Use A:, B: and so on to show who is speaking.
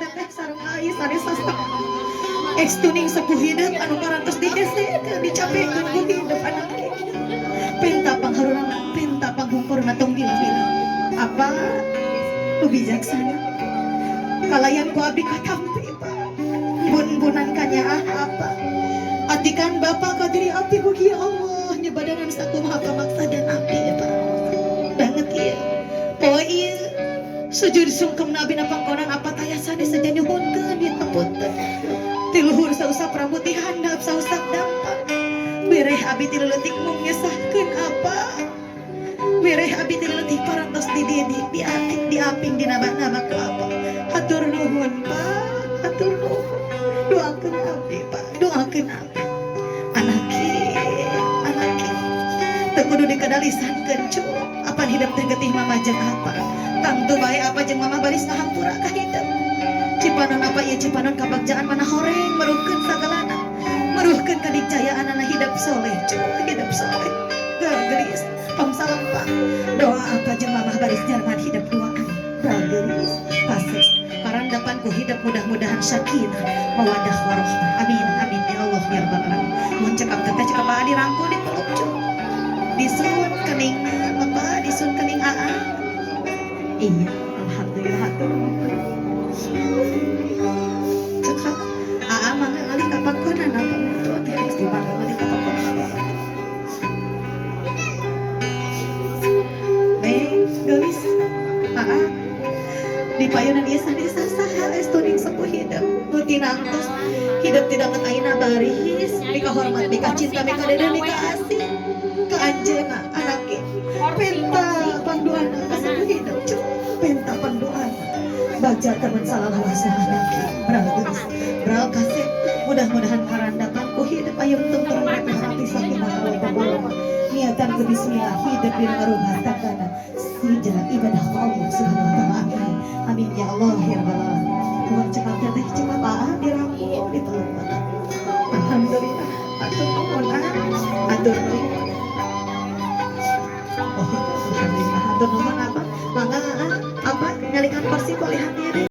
A: Teteh sareng ai sanes sastra. Estuning sepuh hidup anu parantos dihesekeun, dicapekeun ku hidup anak. Penta pangharurana, penta panghungkurna, tong bila-bila. Apa nu bijaksana kalayan ku abdi katampi, Pak. Bun-bunan kanyaah apa atikan Bapak ka diri abdi. Mugi ya Allah nyebadanan sakumaha pamaksadan abdi ya, Pak, banget ieu poe ieu sujud sungkem na abdi na pangkonan apa taya sanes saja nyuhunkeun dihapunten. Ti luhur sausap rambut, ti handap sausap dampak bereh abi ti leutik mung nyesahkeun apa bereh abi ti leutik parantos dididik, diatik, diaping, dinabah-nabah ku apa. Hatur nuhun, Pak, hatur nuhun. Doakeun abdi, Pak, doakeun abdi. Anaki, anaki teu kudu dikadalisankeun cu. Apan hidup teh getih mama jeung apa tangtu bae apa jeung mama baris ngahampura ka hidup. Cipanon apa ieu, cipanon kabagjaan mana horeng meruhkeun sagalana, meruhkeun kadikjayaan anak. Hidup soleh cu, hidup soleh. Gelis pangsalam, Pak. Doa apa jeung mama baris nyarman hidup duaan. Gelis kasih karandapan ku hidup, mudah-mudahan sakinah mawadah warahmah. Amin amin ya Allah ya rabbal alamin. Mun cekap Teteh, cekap Pak, dirangkul, dipeluk cu, disun keningna Bapak, disun kening Aa. Iya, alhamdulillah, hatur nuhun. Cekap Aa, mangga ngalih ka pakonan apa tuh teh geus di mangga ngalih ka pakonan apa. Neng gelis Aa di payunan ieu sanes saha estuning sepuh hidup nu tinangtos hidup tidak ayeuna baris mika hormat, mika cinta, mika dede, mika asih ka anjeunna. Anake penta pangdoana ka sepuh hidup cu, penta pangdoana bagja teman salalawasna anake. Bral geus, bral kasep. Mudah-mudahan karandapan ku hidup ayam tentrem, hati sakinah mawaddah warahmah. Niatan ku bismillah hidup di rumah tanggana sija ibadah ka Allah Subhanahu wa taala. Amin amin ya Allah ya rabbal alamin. Nuhun. Cekap Teteh, cekap Aa, dirangkul, dipeluk banget. Alhamdulillah, hatur nuhun ah, hatur nuhun. Oh, alhamdulillah, hatur nuhun. Apa mangga Aa, apa nyalikan kursi boleh hadir.